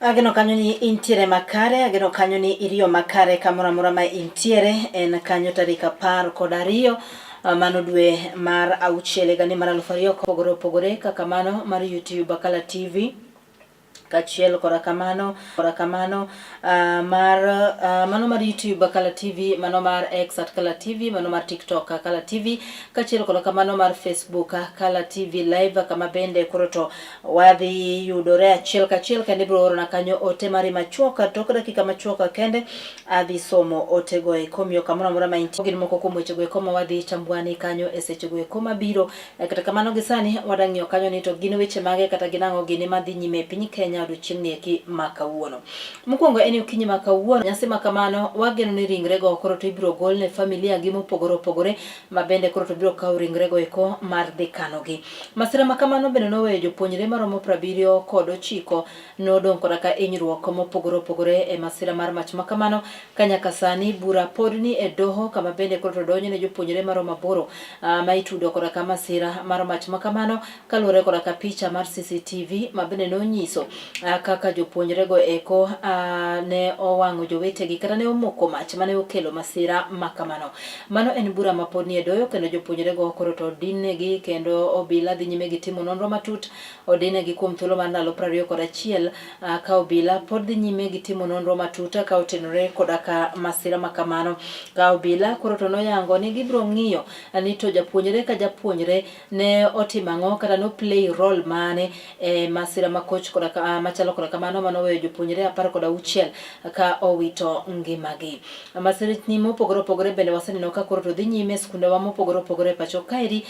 Ageno kanyo ni intiere makare, ageno kanyo ni iriyo makare kamoro amora ma intiere. En kanyo tarik 12 mano dwe mar auchiel higani mar 2000 opogore opogore kaka mano mar YouTube Akala TV kaachiel koda kamano koda kamano mar mano mar YouTube Akala TV, mano mar X @Akala TV, mano mar TikTok Akala TV, kaachiel koda kamano mar Facebook Akala TV Live, kama bende koro to wadhi yudore achiel kachiel kendo ibiro orona kanyo ote mari machuok. Tok dakika machuok kende adhi somo otego eko, miyo kamoro amora ma intie. Gin moko kuom wechego eko ma wadhi chambwani kanyo e sechego eko mabiro. Kata kamano gi sani wada ng'iyo kanyo ni to gin weche mage kata gin ang'o gini madhi nyime e piny Kenya odiochieng'ni eki ma kawuono. Mokwongo en okinyi ma kawuono, nyasi ma kamano wageno ni ringrego koro to ibiro gol ne familia gi mopogore opogore ma bende koro to biro kawo ringrego eko mar dhi kanogi. Masira ma kamano bende noweyo jopuonjre maromo 79 nodong' koda ka hinyruok mopogore opogore e masira mar mach ma kamano, ka nyaka sani bura pod ni e doho kama bende koro to donjo ne jopuonjre maromo aboro ma itudo koda ka masira mar mach ma kamano kaluwore koda ka picha mar CCTV ma bende nonyiso kaka jopuonjrego eko ne owang'o jowetegi kata ne omoko mach mane okelo masira ma kamano. Mano en bura ma pod nie doyo kendo jopuonjrego koro to odinnegi kendo obila dhi nyime gi timo nonro matut. Odinnegi kuom thuolo mar ndalo 21 ka obila pod dhi nyime gi timo nonro matut ka otenore koda ka masira ma kamano. Ka obila koro to noyango ni gibiro ng'iyo ni to japuonjre ka japuonjre ne otimo ang'o kata no play role mane e masira makoch koda ka, machalo koda kamano manoweyo jopuonjre 16 ka owito ngimagi. Masirni mopogore opogore bende waseneno ka koro to dhi nyime e skundewa mopogore opogore e pacho kaeri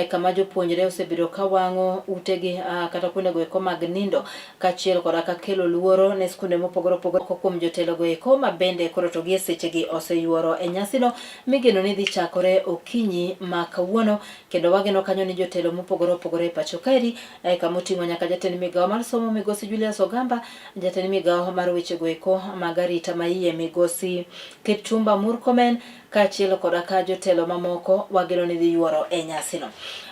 kama jopuonjre osebedo ka wang'o utegi kata kuondego eko mag nindo kaachiel koda ka kelo luoro ne skunde mopogore opogore. Moko kuom jotelogo eko ma bende koro to gie sechegi oseyuoro e nyasino migeno ni dhi chakore okinyi ma kawuono kendo wageno kanyo ni jotelo mopogore opogore e pacho kaeri kama oting'o nyaka jatend migawo mar somo migosi Julius Ogamba, jatend migawo mar wechego eko mag arita maiye migosi Kipchumba Murkomen kaachiel koda ka jotelo mamoko wageno ni dhi yuoro e nyasino.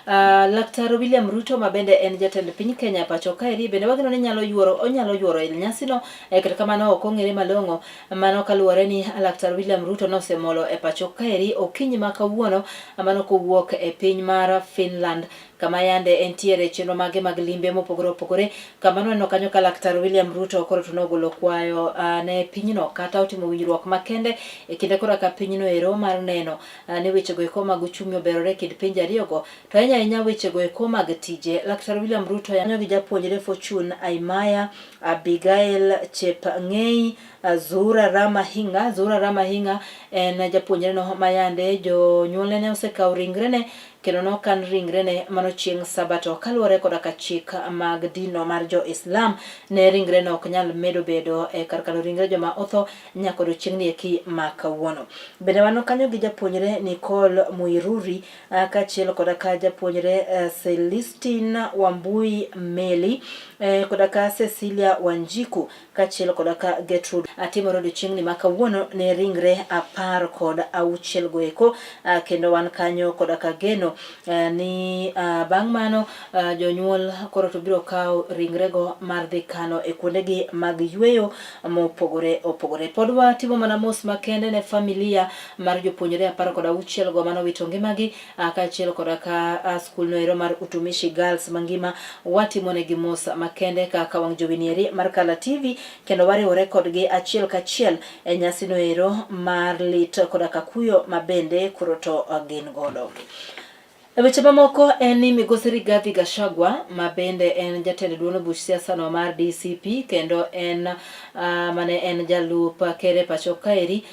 Laktar William Ruto ma bende en jatend piny Kenya pacho kaeri bende wageno ni nyalo yuoro onyalo yuoro e nyasino e kata kamano ok ong'ere malong'o mano kaluwore ni Laktar William Ruto nosemolo e pacho kaeri okinyi ma kawuono mano kowuok e piny mar Finland kama yande entiere chenro mage mag limbe mopogore opogore. Kama nwaneno kanyo ka Laktar William Ruto koro to nogolo kwayo ne pinyno kata otimo winjruok makende e kinde koro ka pinyno ero mar neno ni wechego eko mag uchumi oberore e kind pinje ariyogo to ahinya ahinya wechego eko mag tije. Laktar William Ruto yanyo gi japuonjre Fortune Aimaya, Abigail Chepng'ei, Zuhura Rama Hinga. Zuhura Rama Hinga en japuonjre no mayande jonyuolne ne osekawo ringrene kendo nokan ringrene mano chieng' Sabato kaluwore koda ka chik mag dinno mar jo-Islam ne ringreno ok nyal medo bedo e kar kano ringre joma otho nyaka odiochieng'ni eki ma kawuono. Bende wan kanyo gi japuonjre Nicole Muiruri kaachiel koda ka japuonjre Celestine Wambui Meli koda ka Cecilia Wanjiku kaachiel koda ka Gertrude timore odiochieng'ni ma kawuono ne ringre 16 goeko, kendo wan kanyo koda ka geno ni bang' mano jonyuol koro to biro kawo ringrego mar dhi kano e kuondegi mag yueyo mopogore opogore. Pod watimo mana mos makende ne familia mar jopuonjre 16 go manowito ngimagi kaachiel koda ka skul no ero mar Utumishi Girls mangima. Watimonegi mos makende kaka wang' jowi nieri mar Kala TV kendo wariwore kodgi achiel kachiel e nyasi no ero mar lit koda ka kuyo ma bende koro to gin godo. E weche mamoko en ni migosi Rigathi Gachagua ma bende en jatend duond buch siasa no mar DCP kendo en mane en jalup ker e pacho kaeri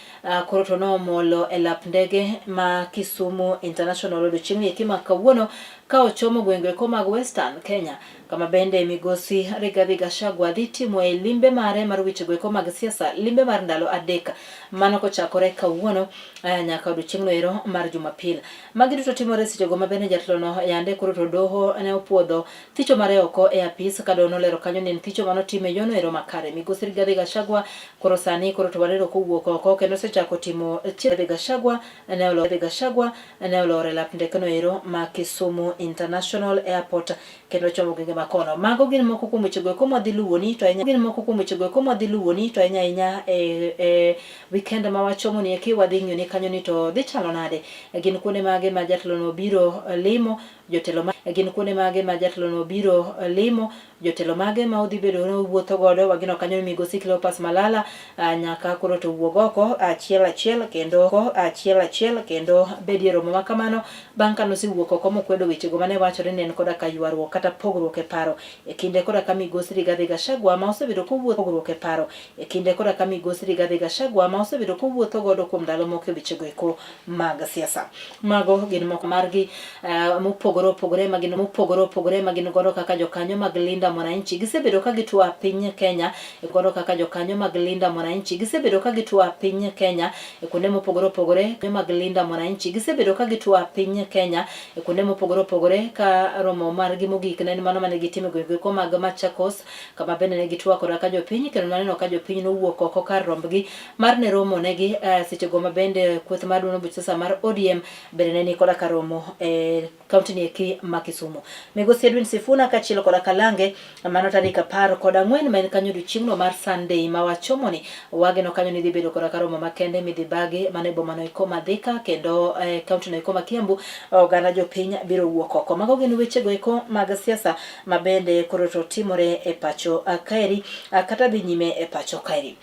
koro to nomolo e lap ndege ma Kisumu International odiochieng'ni eki ma kawuono ka ochomo gwenge eko mag Western Kenya kama bende migosi Rigathi Gachagua dhi timoe limbe mare mar wechego eko mag siasa, limbe mar ndalo adek mano kochakore kawuono nyaka odiochieng'no ero mar Jumapil. Magi duto timore sechego ma bende bende jatelono yande koro to doho ne opuodho thicho mare oko e apis ka doho nolero kanyo ni en thicho mane otim e yono ero makare. Migosi Rigathi Gachagua koro sani koro to waneno kowuok oko kendo osechako timo Rigathi Gachagua ne olor Rigathi Gachagua ne olor e lap ndekno ero ma Kisumu International Airport kendo chomo gwenge ma kono. Mago gin moko kuom wechego eko mwadhi luwoni to ahinya gin moko kuom wechego eko mwadhi luwoni to ahinya ahinya e, e weekend ma wachomo ni eki wadhi ng'iyo ni kanyo ni to dhi chalo nade. Gin kuonde mage ma jatelono biro limo jotelo ma gin kuonde mage ma jatelono biro limo jotelo mage ma odhi bedo ni owuotho godo wageno kanyo ni migosi Cleopas Malala nyaka koro to wuog oko achiel achiel kendo ko achiel achiel kendo bedie romo ma kamano bang' ka nosewuok oko mokwedo wechego mane wachore ni en koda ka ywaruok kata pogruok e paro e kinde koda ka migosi Rigathi Gachagua ma osebedo kowuotho pogruok e paro e kinde koda ka migosi Rigathi Gachagua ma osebedo kowuotho godo kuom ndalo moko e wechego eko mag siasa. Mago gin moko margi uh, mopogore opogore ma gin mopogore opogore ma gin godo kaka jokanyo mag Linda Mwananchi gisebedo ka gitwa piny Kenya e godo kaka jokanyo mag Linda Mwananchi gisebedo ka gitwa piny Kenya e kuonde mopogore opogore mag Linda Mwananchi gisebedo ka gitwa piny Kenya e kuonde mopogore opogore ka romo margi mogik ne en mano mane gitimo e gwenge ko mag Machakos kama bende ne gitwa koda ka jopiny kendo naneno ka jopiny nowuok oko kar rombgi mar ne romo negi eh, sechego ma bende kweth mar duond buch siasa mar ODM bende ne ni koda ka romo e kaunti ni eki ma Kisumu. Migosi Edwin Sifuna kaachiel koda Kalange mano tarik 14 ma en kanyo odiochieng'no mar Sunday ma wachomoni wageno kanyo ni dhi bedo koda ka romo makende midhi bagi mano e bomano eko ma Thika kendo e kaunti no eko ma Kiambu oganda jopiny biro wuok oko. Mago gin wechego eko mag siasa ma bende koro to timore e pacho kaeri kata dhi nyime e pacho kaeri.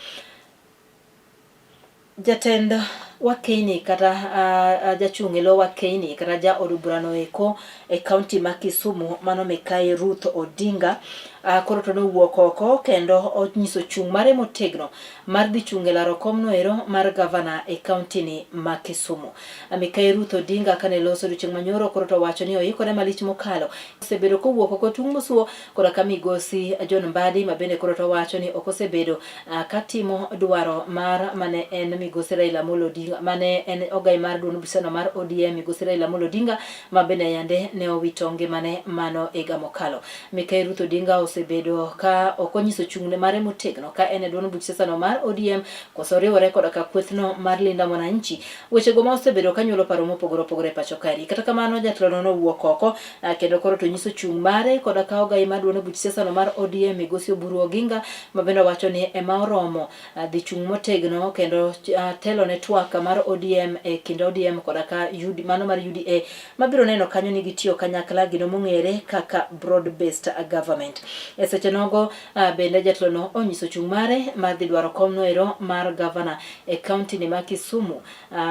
Jatend Wakeini kata uh, jachung' e lo Wakeini kata ja od burano eko e kaunti ma Kisumu mano Mikai Ruth Odinga uh, koro to nowuok oko kendo onyiso chung' mare motegno mar dhi chung' e laro komno ero mar gavana e kaunti ni ma Kisumu. Mikai Ruth Odinga kane loso odiochieng' manyoro koro to owacho ni oikore malich mokalo osebedo kowuok oko tung' mosuo koda ka migosi John Mbadi ma bende koro to wacho ni ok osebedo uh, katimo dwaro mar mane en migosi Raila Amolo Odinga mane en ogai mar duond buchano mar ODM migosi Raila Amolo Odinga ma bende yande ne owito ngimane mano higa mokalo. Mikai Ruth Odinga osebedo ka ok onyiso chung'ne mare motegno ka en e duond buch siasano mar ODM koso riwore koda ka kwethno mar Linda Mwananchi Wechego ma osebedo ka nyuolo paro mopogore opogore e pacho kaeri. Kata kamano jatelono nowuok oko ah, kendo koro to nyiso chung' mare koda ka ogai mar duond buch siasano mar ODM Migosi Oburu Oginga ma bende owacho ni ema oromo ah, dhi chung' motegno kendo ah, telo ne twak mar ODM e kind ODM koda ka UD, mano mar UDA mabiro neno kanyo ni gitiyo kanyakla gino mong'ere kaka broad based government. E seche nogo bende jatelono onyiso chung' mare mar dhi dwaro kom noero mar gavana e kaunti ni ma Kisumu.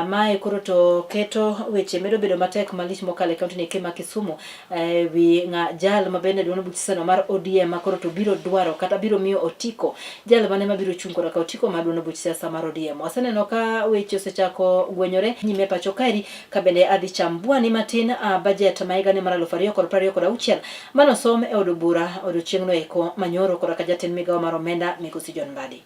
Mae koro to keto weche medo bedo matek malich mokalo e kaunti ni ma Kisumu e wi ng'a jal ma bende duond buch siasa mar ODM ma koro to biro dwaro kata biro miyo otiko jal mane mabiro chung' koda ka otiko mar duond buch siasa mar ODM. Waseneno ka weche osechako gwenyore nyime pacho kaeri ka bende adhi chambua ni matin budget ma higa ni mar 2026 manosom e od bura odiochieng'no eko manyoro koda ka jatend migawo mar omenda migosi John Mbadi.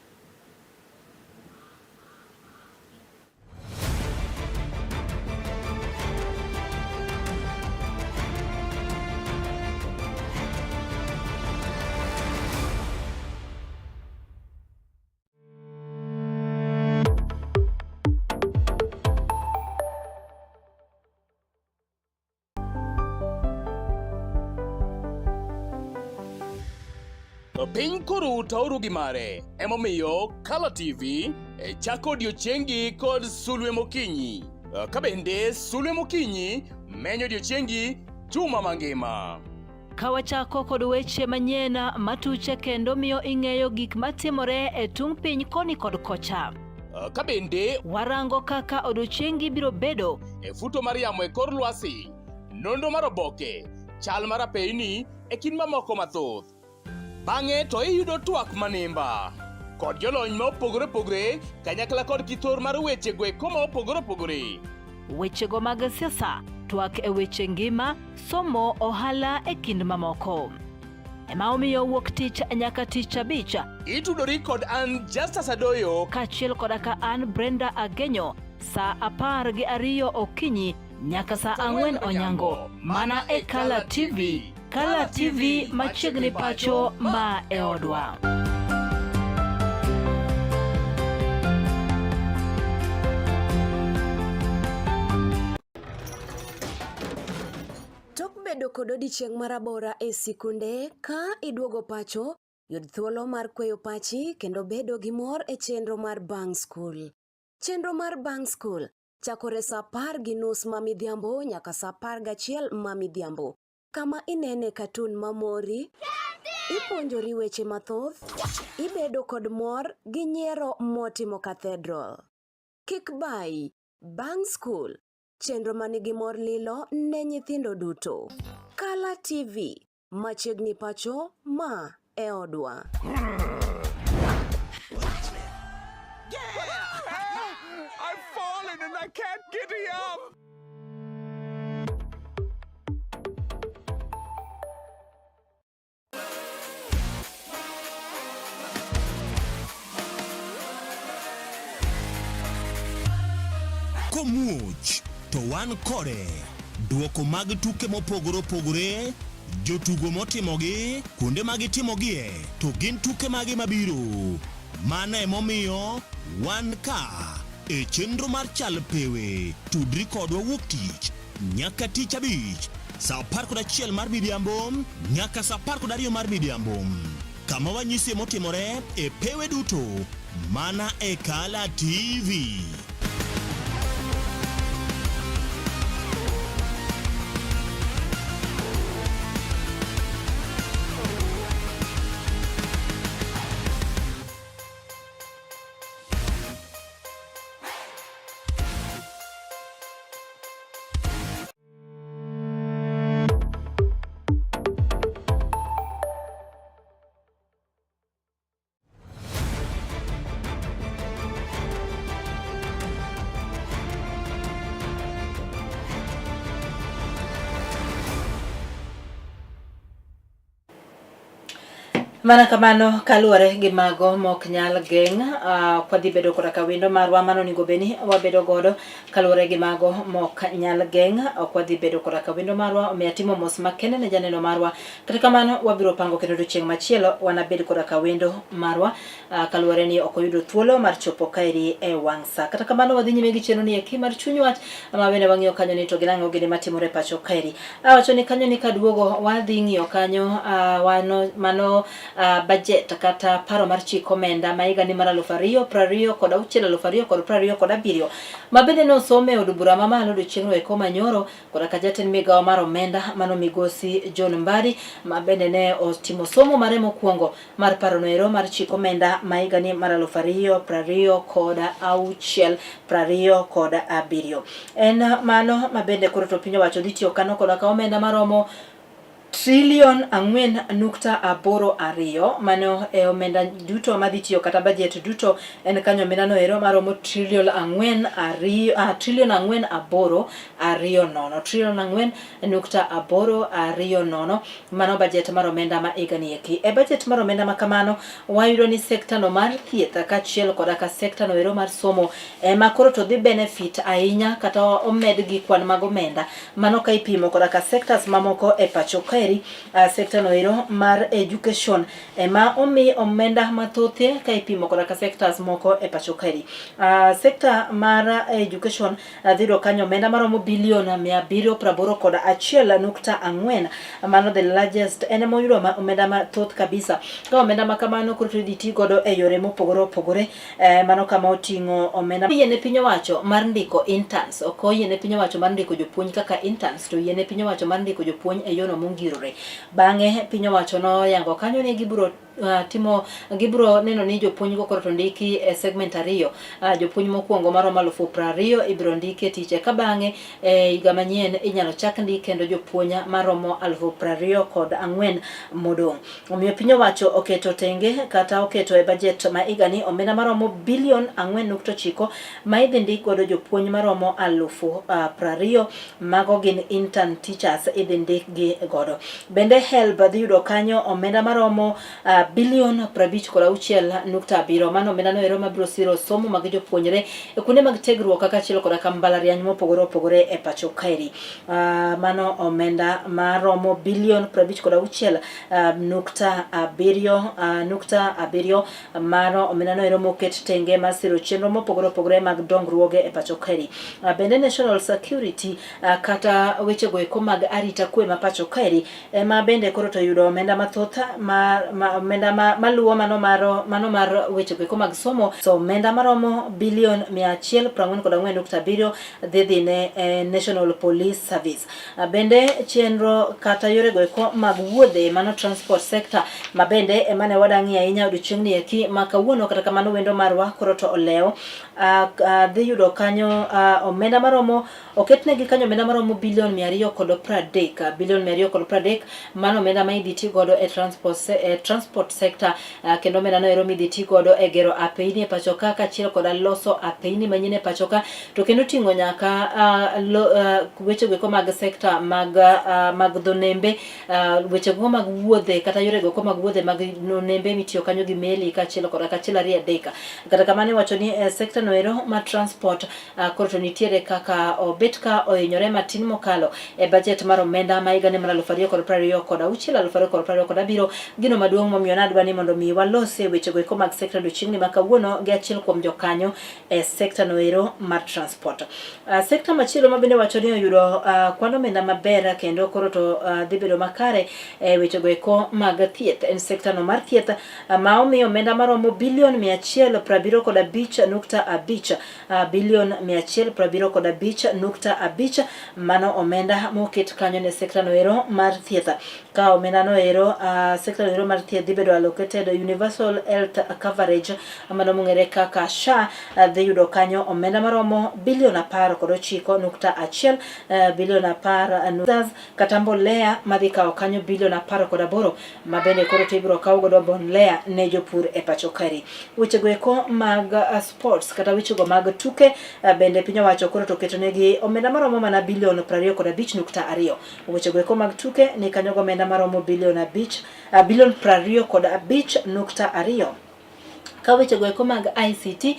Piny koro tauru gi mare, emomiyo Kala TV e chako odiochiengi kod sulwe mokinyi. Ka bende sulwe mokinyi menyo odiochiengi juma mangima. Ka wachako kod weche manyien matuche kendo miyo ing'eyo gik matimore e tung' piny koni kod kocha. Ka bende warango kaka odiochiengi biro bedo e futo mar yamo e kor lwasi, nonro mar oboke, chal mar apeyni e kind mamoko mathoth. Bang'e to iyudo twak manimba kod jolony ma opogore opogore kanyakla kod kithor mar weche go eko ma opogore opogore. Wechego mag siasa, twak e weche ngima, somo, ohala e kind mamoko. Ema omiyo wuok tich nyaka tich abich. Itudori kod an Justus Adoyo kaachiel koda ka an Brenda Agenyo saa 12 okinyi. nyaka saa ang'wen onyango mana e Kala TV. Kala TV machiegni pacho ma e odwa. Tok bedo kod odiechieng' marabora e sikunde, ka iduogo pacho, yud thuolo mar kweyo pachi kendo bedo gi mor e chenro mar Bang' Skul. Chenro mar Bang' Skul chakore saa apar gi nus ma midhiambo nyaka saa apar gachiel ma midhiambo, kama inene katun mamori, ipuonjori weche mathoth, ibedo kod mor gi nyiero motimo cathedral. Kik bayi, Bang' Skul, chenro manigi mor lilo ne nyithindo duto. Kala TV, machiegni pacho ma e odwa. I've fallen and I can't get up. Komuoch to wan kode. Duoko mag tuke mopogore opogore, jotugo motimogi, kuonde ma gitimogie, to gin tuke mage mabiro. Mano emomiyo wan ka e chenro mar Chal Pewe. Tudri kodwa wuok tich nyaka tich abich saa 11 mar midhiambo nyaka saa 12 mar midhiambo kama wanyisie motimore e pewe duto mana e Kala TV. Mana kamano kaluwore gi mago mok nyal geng' uh, kwadhi bedo koda ka wendo marwa mano onego bed ni wabedo godo kaluwore gi mago mok nyal geng' ok wadhi bedo koda ka wendo marwa omiyo atimo mos makende ne janeno marwa kata kamano wabiro pango kendo odiochieng' machielo wanabed koda ka wendo marwa uh, kaluwore ni ok oyudo thuolo mar chopo kaeri e wang' sa kata kamano wadhi nyime gi chenro ni eki mar chuny wach ma bende wang'iyo kanyo ni to gin ang'o gini matimore e pacho kaeri awacho ni kanyo ni kaduogo wadhi ng'iyo kanyo uh, wano, mano uh, budget kata paro mar chik omenda ma higa ni mar 2026 2027 ma bende nosom e od bura mamalo odiochieng'no eko manyoro koda ka jatend migawo mar omenda mano migosi John Mbadi ma bende ne otimo somo mare mokwongo mar parono ero mar chik omenda ma higa ni mar 2026 27. En mano ma bende koro to piny owacho dhi tiyo kano koda ka omenda maromo trilion 4.82 mano e omenda duto madhi tiyo kata budget duto en kanyo omenda no ero maromo trilion 4 2 trilion 4 8 2 0 trilion 4.820 mano budget mar omenda ma higani eki. E budget mar omenda ma kamano wayudo ni sekta no mar thieth kaachiel koda ka sekta no ero mar somo ema koro to dhi benefit ahinya kata omed gi kwan mag omenda mano ka ipimo koda ka sectors mamoko e pacho kaeri. Uh, sekta no ero mar education ema omi omenda mathothie ka ipimo koda ka sectors moko e pacho kaeri. Uh, sekta mar education dhi yudo kanyo omenda maromo bilion 781.4, mano the largest, en ema oyudo omenda mathoth kabisa. Ka omenda ma kamano koro idhi ti godo e yore mopogore opogore, eh, mano kama oting'o omenda oyiene piny owacho mar ndiko interns, ok oyiene piny owacho mar ndiko jopuonj kaka interns, to oyiene piny owacho mar ndiko jopuonj e yono mongirore. Bang'e piny owacho noyango kanyo ni gibiro timo gibiro neno ni jopuonj go koro to ndiki e segment ariyo. Jopuonj mokwongo maromo 20,000 ibiro ndiki e tich, eka bang'e e higa manyien inyalo chak ndik kendo jopuonj maromo 24,000 modong'. Omiyo piny owacho oketo tenge kata oketo e budget ma higani omenda maromo bilion 4.9 ma idhi ndik godo jopuonj maromo 20,000, mago gin intern teachers idhi ndikgi godo. Bende HELB dhi yudo kanyo omenda maromo Bilion 56.7, mano omenda no ero mabiro siro somo mag jopuonjre e kuonde mag tiegruok kaka achiel koda ka mbalariany mopogore opogore e pacho kaeri. Mano omenda maromo bilion 56.7, mano omenda no ero moket tenge mar siro chenro mopogore opogore mag dongruoge e pacho kaeri. Bende National Security kata wechego eko mag arita kwe ma pacho kaeri ema bende koro to yudo omenda mathoth ma, ma omenda ma, maluwo mano mar mano mar weche eko mag somo. So omenda maromo bilion 144.7 dhi dhi ne National Police Service. Bende chenro kata yorego eko mag wuodhe, mano transport sector, ma bende ema ne wadang'i ahinya odiochieng'ni eki ma kawuono. Kata kamano wendo marwa koro to olewo dhi yudo kanyo omenda maromo Oketnegi kanyo omenda maromo bilion 230, bilion 230, mano omenda ma idhi ti godo e transport, e transport sector, kendo omenda no ero midhi ti godo e gero apeyni e pacho ka kaachiel koda loso apeyni manyien e pacho ka, to kendo ting'o nyaka wechego eko mag sector mag, mag dho nembe, wechego mag wuodhe kata yorego eko mag wuodhe mag nembe mitiyo kanyo gi meli kaachiel koda kachiel ariyo adek. Kata kamano iwacho ni e sector no ero mar transport Koro to nitiere kaka obet ka ohinyore matin mokalo e bajet mar omenda ma higani mar 2026 2027. Gino maduong' momiyo nadwa ni mondo mi walose wechego eko mag sekta odiochieng'ni ma kawuono gi achiel kuom jokanyo e sekta no ero mar transport. Sekta machielo ma bende wacho ni oyudo kwan omenda maber kendo koro to dhi bedo makare e wechego eko mag thieth en sekta no mar thieth ma omiyo omenda maromo bilion 175.5, bilion 175.5, mano omenda moket kanyo ne sekta no ero mar thieth. Ka omenda no ero, sekta no ero mar thieth dhi bedo allocated universal health coverage, mano mong'ere kaka SHA, dhi yudo kanyo omenda maromo bilion 19.1, bilion 10 kata mbolea madhi kawo kanyo bilion 18 ma bende koro to ibiro kaw godo mbolea ne jopur e pacho kaeri. Wechego eko mag sports kata wechego mag tuke bende piny owacho koro to oketonegi omenda maromo mana bilion 25.2. Wechego eko mag tuke ni kanyo gomenda maromo bilion 5, bilion 25.2. Ka wechego eko mag ICT,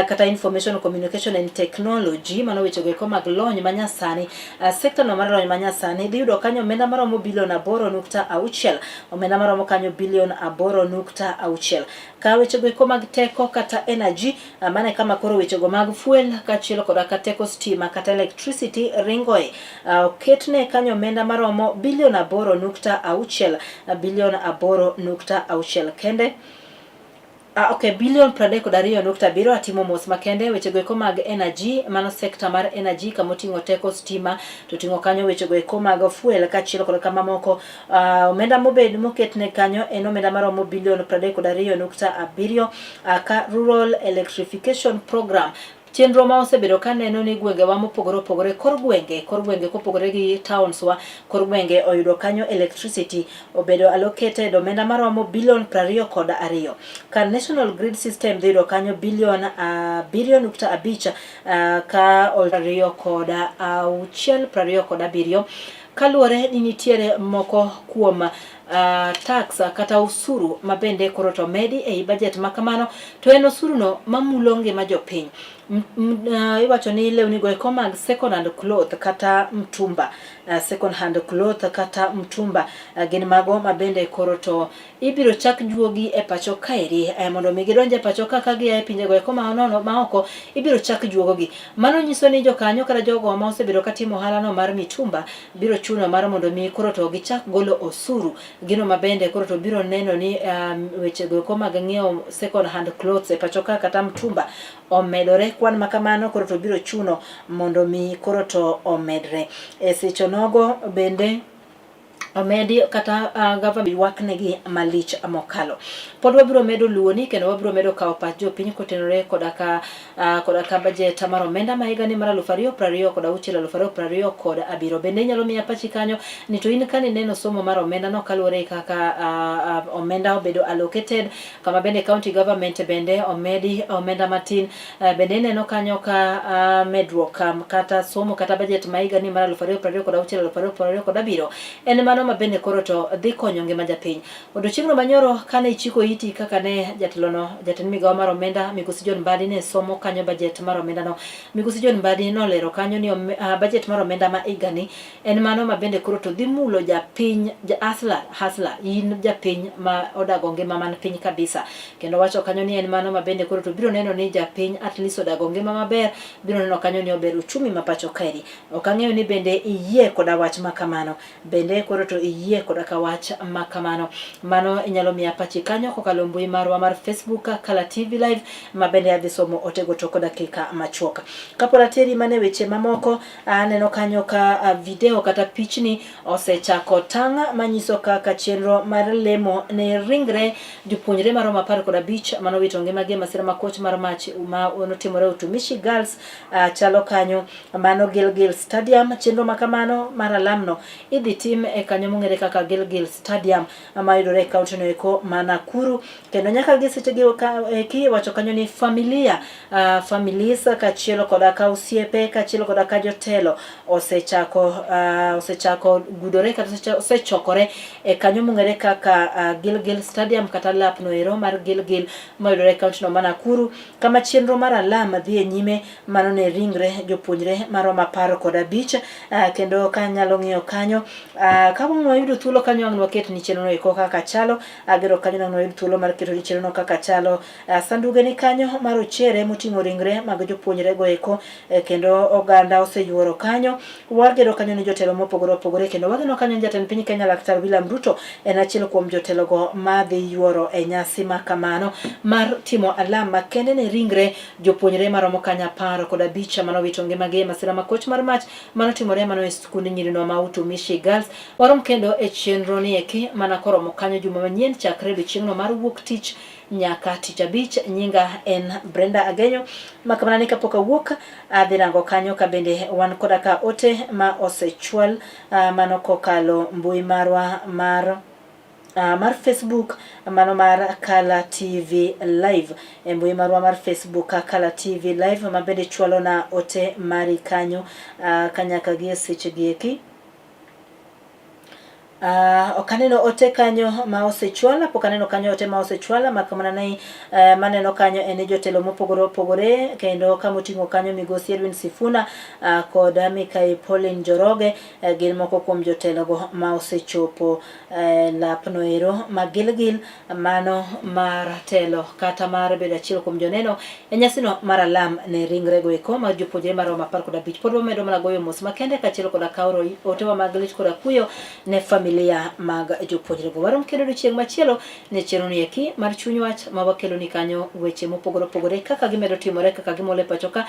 kata Information Communication and Technology, mano wechego eko mag lony manyasani, sekta no mar lony manyasani dhi yudo kanyo omenda maromo bilion 8.6, omenda maromo kanyo bilion 8.6. Ka wechego eko mag teko kata energy, mano e kama koro wechego mag fuel kaachiel koda ka teko stima kata electricity ringoe, oketne kanyo omenda maromo bilion 8.6, bilion 8.6 kende. Ok, bilion 32.7. Atimo mos makende wechego eko mag energy, mano sekta mar energy kama oting'o teko stima to ting'o kanyo wechego eko mag fuel kaachiel kod kamamoko. Omenda mobed moketne kanyo en omenda maromo bilion 32.7. Ka rural electrification program, chenro ma osebedo ka neno ni gwengewa mopogore opogore, kor gwenge, kor gwenge kopogore gi towns wa, kor gwenge oyudo kanyo electricity, obedo allocated omenda maromo bilion 22. Ka national grid system dhi yudo kanyo bilion 7.5, ka 26, 27, kaluwore ni nitiere moko kuom tax kata osuru ma bende koro to medi ei budget ma kamano, to en osuru no mamulo ngima jopiny. Iwacho ni lewni go eko mag second hand cloth kata mtumba, second hand cloth kata mtumba, gin mago ma bende koro to ibiro chak juogi e pacho kaeri, mondo mi gidonj e pacho ka ka gia e pinjego eko ma nono ma oko ibiro chak juogogi. Mano nyiso ni jokanyo kata jogo ma osebedo katimo ohala no mar mitumba biro chuno mar mondo mi koro to gichak golo osuru. Gino ma bende koro to biro neno ni weche go eko mag ng'iewo second hand clothes e pacho ka kata mtumba omedore. Kwan ma kamano koro to biro chuno mondo mi koro to omedre. E seche nogo bende omedi kata gavana ywak negi malich mokalo. Pod wabiro medo luwoni kendo wabiro medo kawo pach jopiny kotenore koda ka koda ka bajet mar omenda ma higani mar 2026 2027. Bende inyalo miya pachi kanyo ni to in kane ineno somo mar omenda no kaluwore gi kaka omenda obedo allocated, kama bende county government bende omedi omenda matin. Bende ineno kanyo ka medruok kata somo kata bajet ma higani mar 2026 2027 en mano. mano ma bende koro to dhi konyo ngima japiny. Odiochieng'no manyoro kane ichiko iti kaka ne jatelono jatend migawo mar omenda Migosi John Mbadi ne somo kanyo bajet mar omendano. Migosi John Mbadi nolero kanyo ni bajet mar omenda ma higani en mano ma bende koro to dhi mulo japiny ja asla hasla in japiny ma odago ngima man piny kabisa. Kendo wacho kanyo ni en mano ma bende koro to biro neno ni japiny at least odago ngima maber, biro neno kanyo ni ober uchumi ma pacho kaeri. Ok ang'eyo ni bende iyie koda wach ma kamano. Bende koro to iyie koda ka wach ma kamano. Mano inyalo miya pachi kanyo kokalo mbui marwa mar Facebook Kala TV Live ma bende adhi somo otego tok dakika machuok. Kapod ateri mana e weche mamoko, aneno kanyo ka video kata pichni osechako tang' manyiso kaka chenro mar lemo ne ringre jopuonjre maromo 15 manowito ngimagi e masira makoch mar mach ma notimore Utumishi Girls chalo kanyo. Mano Gilgil Stadium. Chenro ma kamano mar alamno idhi tim e kanyo mong'ere kaka Gilgil Stadium mayudore e kaunti no eko ma Nakuru. Kendo nyaka gi seche gi eki wacho kanyo ni familia, families kaachiel koda ka osiepe kaachiel koda ka jotelo osechako osechako gudore kata osechokore e kanyo mong'ere kaka Gilgil Stadium kata lapno ero mar Gilgil mayudore e kaunti no ma Nakuru kama chenro mar alam dhi e nyime. Mano ne ringre jopuonjre maromo 15 kendo ka anyalo ng'iyo kanyo ka wang' wayudo thuolo kanyo ang' waket ni chenro eko kaka chalo agero kanyo ang' wayud thuolo mar keto ni chenro kaka chalo sanduge ni kanyo mar ochere moting'o ringre mag jopuonjre go eko kendo oganda oseyuoro kanyo wagero kanyo ni jotelo mopogore opogore kendo wageno kanyo ni jatend piny Kenya Laktar William Ruto en achiel kuom jotelogo madhi yuoro e nyasi ma kamano mar timo alam makende ne ringre Jopuonjre maromo kanyo 15 mane owito ngimagi e masira makoch mar mach manotimore mano e skund nyirino ma Utumishi Girls. Warom kendo e chenro ni eki mana koromo kanyo juma manyien chakre odiochieng'no mar wuok tich nyaka tich abich. Nyinga en Brenda Agenyo. Makamana ni kapok awuok adhi rango kanyo ka bende wan koda ka ote ma osechwal mano kokalo mbui marwa mar mar Facebook mano mar Kala TV Live e mbui marwa mar Facebook Kala TV Live ma bende chwalo na ote mari kanyo kanyaka gi e seche gi eki. Ok aneno ote kanyo ma osechwal, pok aneno kanyo ote ma osechwal mak mana ni maneno kanyo en ni jotelo mopogore opogore kendo kama oting'o kanyo migosi Edwin Sifuna kod Mikai Pauline Njoroge gin moko kuom jotelogo ma osechopo lapno ero ma Gilgil mano mar telo kata mar bedo achiel kuom joneno e nyasino mar alam ne ringrego eko mar jopuonjre maromo 15. Pod wamedo mana goyo mos makende kaachiel koda kaoro otewa mag lit koda kuyo ne familia mag jopuonjrego. Warom kendo odiochieng' machielo ne chenro ni eki mar chuny wach ma wakeloni kanyo weche mopogore opogore kaka gimedo timore kaka gimol e pacho ka.